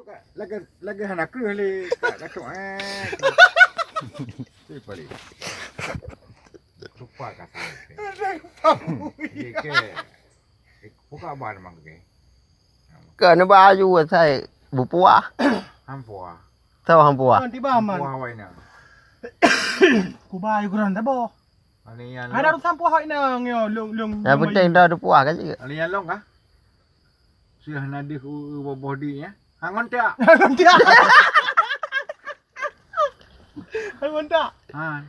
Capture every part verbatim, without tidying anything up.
Lagèe, lagèe hana kreueh lé, ka, ka cok, eh. Cek paléng. Lupa kata. Iya ke? Eh, buka ban mang ke? Keu neuba aju asai bupuah. Hampuah. Tau hampuah. Kan tiba aman. Buah wai na. Kuba aju keuran tabo. Ani yan. Ada harus hampuah wai na nyo long long. Yang penting dah bupuah kan cik. Ani yan long kah? Sudah nadih u, u boboh di ya. Hangon tak? Hangon tak? Hangon tak? Han.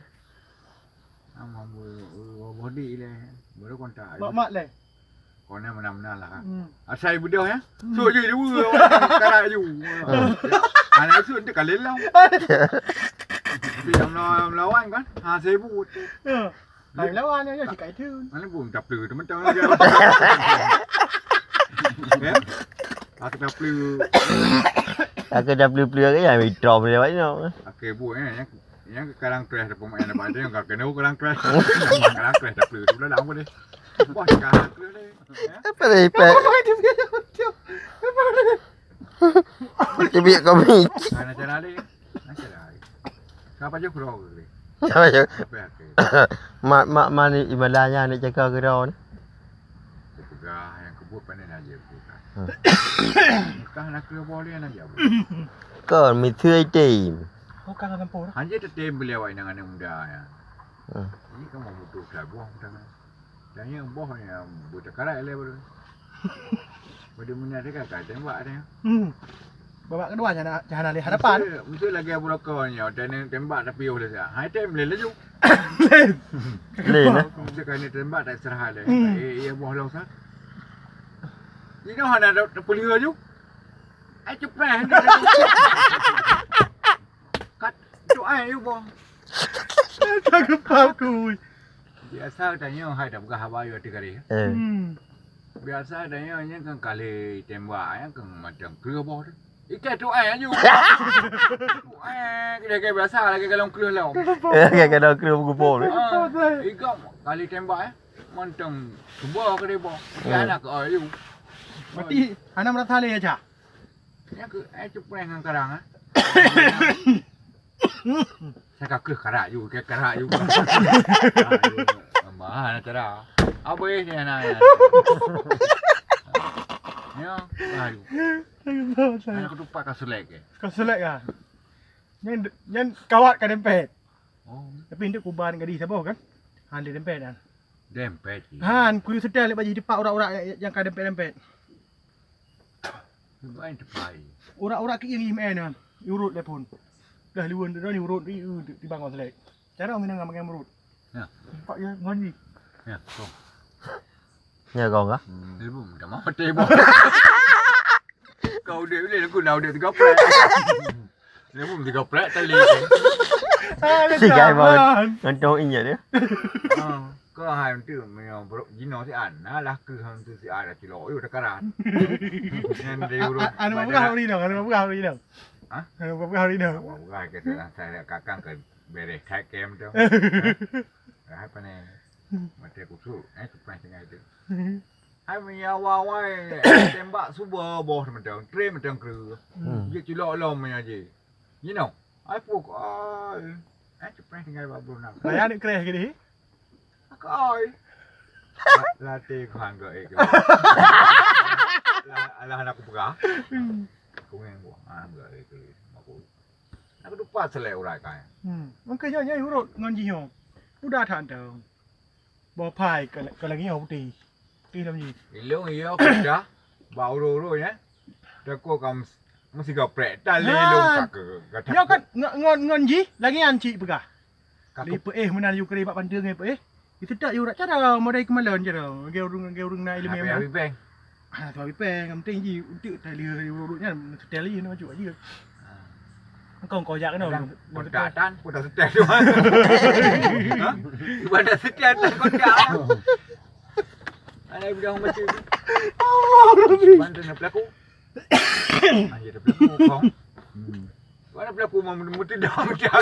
Amang bu, bu, bu, bodi le. Baru kontak. Mak, mak le. Kona mena-mena lah. Hmm. Asai bedoh ya. Hmm. Suk je dua, karak ju. Hmm. Anak suk tu kali lah. Tapi yang melawan, melawan kan, ha, saya buat. Ya. Hai lawan ya, ya, sikai tu. Mana pun tak perlu teman-teman. Ya. Aku tak perlu. Aku dah perlu-perlu ke ya, hitam dia banyak. Okey, bu ya. Yang, yang sekarang crash dah pemain apa dia, yang kena sekarang crash. Sekarang crash tak perlu. Sudah dah apa dia? Wah, sekarang crash dia. Ya. Apa dia, Ipek? Apa dia? Apa dia? Macam biak kami. Nah, nak cara dia. Nak cara dia. Siapa je keluar ke? Siapa je? Apa yang ke? Mak, mak, mak ni imalanya nak jaga ke dah ni? Peugah yang kebut pandai nak je peugah. Hmm. Kah nak ke boleh nak jawab. Kau mesti tim. Kau kan ada pun. Hanya tetem beliau awak dengan muda ya. Hmm. Ini kan mau butuh lagu tangan. Tanya boh yang bertekarai le baru. Pada mena dekat kai tembak dia. Hmm. Babak kedua jangan jangan alih harapan. Mesti, mesti lagi Abu Roko ni, oh, dan tembak tapi oleh saya. Hai tem boleh laju. Boleh lah. Mesti kena tembak tak serah dia. Hmm. Eh, iya boh long sa. Ini hana ada terpelihara ju. Ai cepat. Kat tu ai you boh. Tak gempa kui. Biasa tanya hai dah peugah haba you ati kari. Eh. Hmm. Biasa tanya nya kan kali tembak nya kan macam kreueh boh tu. Ikai tu ai aju. Tu ai kira-kira biasa lagi kalau kreueh lom. Kadang-kadang kreueh buku boh tu. Ah, ikai kali tembak eh. Mantong cuba kali boh. Ikai anak ke ai you. Berarti hana merasa leh aja. Nya ke ai cepreh ngan karang ah. Saya ka keuh karak ju, ka karak ju. Mahal cara. Abis ni anak ya. Ya, baru. Anak ketupat ka selek ke? Ka selek kan? Nyan nyan kawat ka dempet. Oh. Tapi untuk kuban gadi saboh kan? Han dempet kan? Dempet. Han kuyu setel baju depak urak-urak yang ka dempet-dempet. Bukan tepai. Urak-urak ke iri main ah. Urut dia pun. Dah luan tu ni urut ni di bang selek. Cara minang makan urut. Ya. Pak ya ngon ni. Ya, tu. Ya kau kah? Ibu minta maaf teh ibu. Kau udah boleh aku dah udah tiga puluh. Dia pun tiga puluh tali. Sigai banget. Ngantong ingat dia. Kau hai untuk menyang jino si An. Nah lah ke hantu si An dah cilok. Yuk dekaran. Yang dari urut. Anu bukan hari ni, anu bukan hari ni. Hah? Anu bukan hari ni. Bukan kita saya kakang ke beres kai kem tu. Apa ni? Mata kusuk eh tupai tengah itu. Hai meunyoe awai-awai tembak suba boh mantong, tré mantong kreueh. Jeuet cilok lom meunyoe jih. You know, ai puk ai. Eh, cepreh tinggai bak brunak. Saya ni kreh gini. Akai. Latih kau angga eh. Alah anak aku pegang. Aku ngeng buah angga eh. Aku. Aku lupa selek urat kai. Hmm. Mungkin nyonya urut ngon jih nyoh. Udah tak tahu. Boh phai ka, ka lagèe nyoe putéh. Putéh lom jih. Ilong iya peugah bak ureueng-ureueng nyan. Takot ka meusigoprek tali ilong ka ke. Nyoe kan ngon, ngon, ngon jih lagèe nyan cit peugah. Ka di peuéh meunan yue keureuh bak panteue ngon peuéh. Itu tak yue urat cara modai keumalon cara. Lagèe ureueng, lagèe ureueng na ileumèe. Habéh beng. Ah, tu habéh peng, yang penting ji untuk tali urut-urut nyan setel ji nak cuba ji. Engkau kau jak kena. Kontak tan, kontak setel tu. Ha? Ibadah setel tan kontak. Ada bilang macam tu. Allah Rabbi. Bantu nak pelaku. Hanya ada pelaku kau. Hmm. Mana pelaku mau muti dah macam.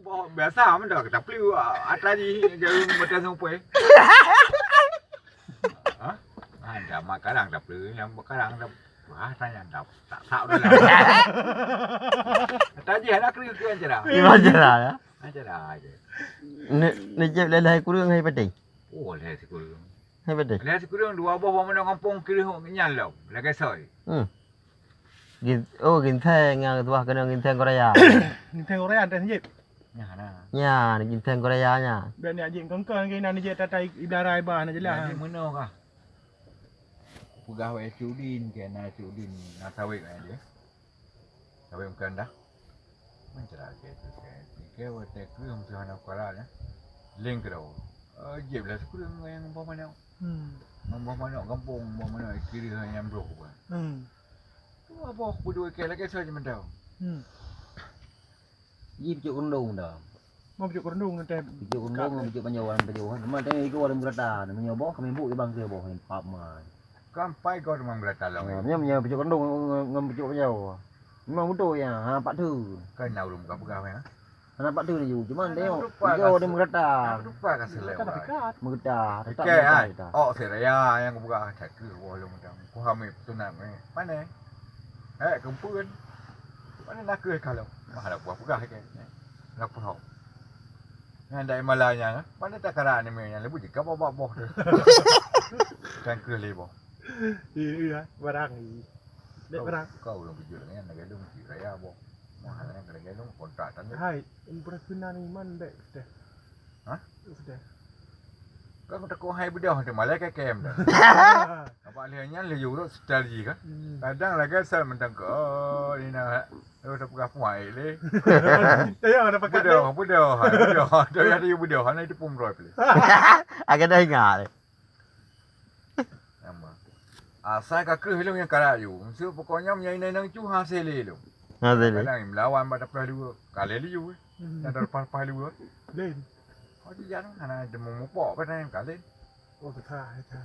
Bah, biasa meudah kita pelu atra jih jarum meudah sampai. Ha? Ha, dah makarang dah pelu, yang makarang dah Wah, tanya dah. Tak, tak boleh. Tadi ada kena kena cara. Gimana cara ya? Cara aja. Ni, ni jeb lelai kurang hai pati. Oh, lelai sikurang. Hai pati. Lelai sikurang dua boh bangunan kampung kiri nyan lom. Lagi soi. Hmm. Gin, oh, ginseng yang tuah kena ginseng Korea. Ginseng Korea dah jeb. Nya nah. Nya, ginseng Korea nya. Biar ni ajik kengkeng ke nan jeb tatai ibara ibah na jelas. Jadi mana kah? Peugah wahai Cudin ke na Cudin na sawit wahai dia. Sawit bukan dah. Mencera ke tu ke. Ke wahai keu mesti hana kuala ya. Leng keu. Eh, jeb lah sikurang yang boh manok. Hmm. Boh manok gampong, boh manok kiri yang broh bukan. Hmm. Tu apa aku dua ke lagi saja mentau. Hmm. Ji pucuk keureudueng dah. Mau pucuk keureudueng nanti. Pucuk keureudueng, pucuk panjauan, panjauan. Cuma tengok iko ada meugeurata, meunyoe boh kami buk ibang ke boh ni pap mai. Kan pai kau memang berata long. Ha, meunyoe, meunyoe pucuk keureudueng ngon, ngon pucuk panjau. Memang beutôi ya, ha, pak tu. Kan na ureueng buka peugah ya. Anak pak tu ni ju, cuma tengok iko ada meugeurata. Rupa ka selewat. Meugeurata, tetap meugeurata. Oh, saya yang buka cakap boh long macam. Ku hamil sunat ni. Mana? Eh, kempeun. Mana nak ke kalau? Mah ada buah peugah ke. Nak paham. Nyan dai malanya, mana tak kara ni meh, nyan lebu jika babak boh tu. Kan ke le boh. Iya, iya, barang ni. Dek barang. Kau belum bijul ni, nak galung si raya boh. Mah nak galung kontrak tadi. Hai, pernah kena ni man dek sudah. Hah? Sudah. Kan aku takut hai bedah tu malah ke kem dah. Apa leh nyan leh urut strategi kan. Hmm. Kadang lagi asal mentang ke, oh, ni nak, oh, tak peugah puai leh. Tayang ada pakat bedah, bedah, bedah. Dah ya dia bedah, hana itu pun roi pilih. Agak dah ingat. Nama? Asai ka kreueh lôn nyang karat yue. Maksud pokoknya meunyoe inong-inong cu hase lé lôn. Hase lé. Kadang melawan bak tapeugah dua. Ka lé lé yue. Hmm. Nyang tareupah-reupah lé yue. Lén. Oh, di jalan hana temu mupok padahai ka lén. Oh, betul, betul.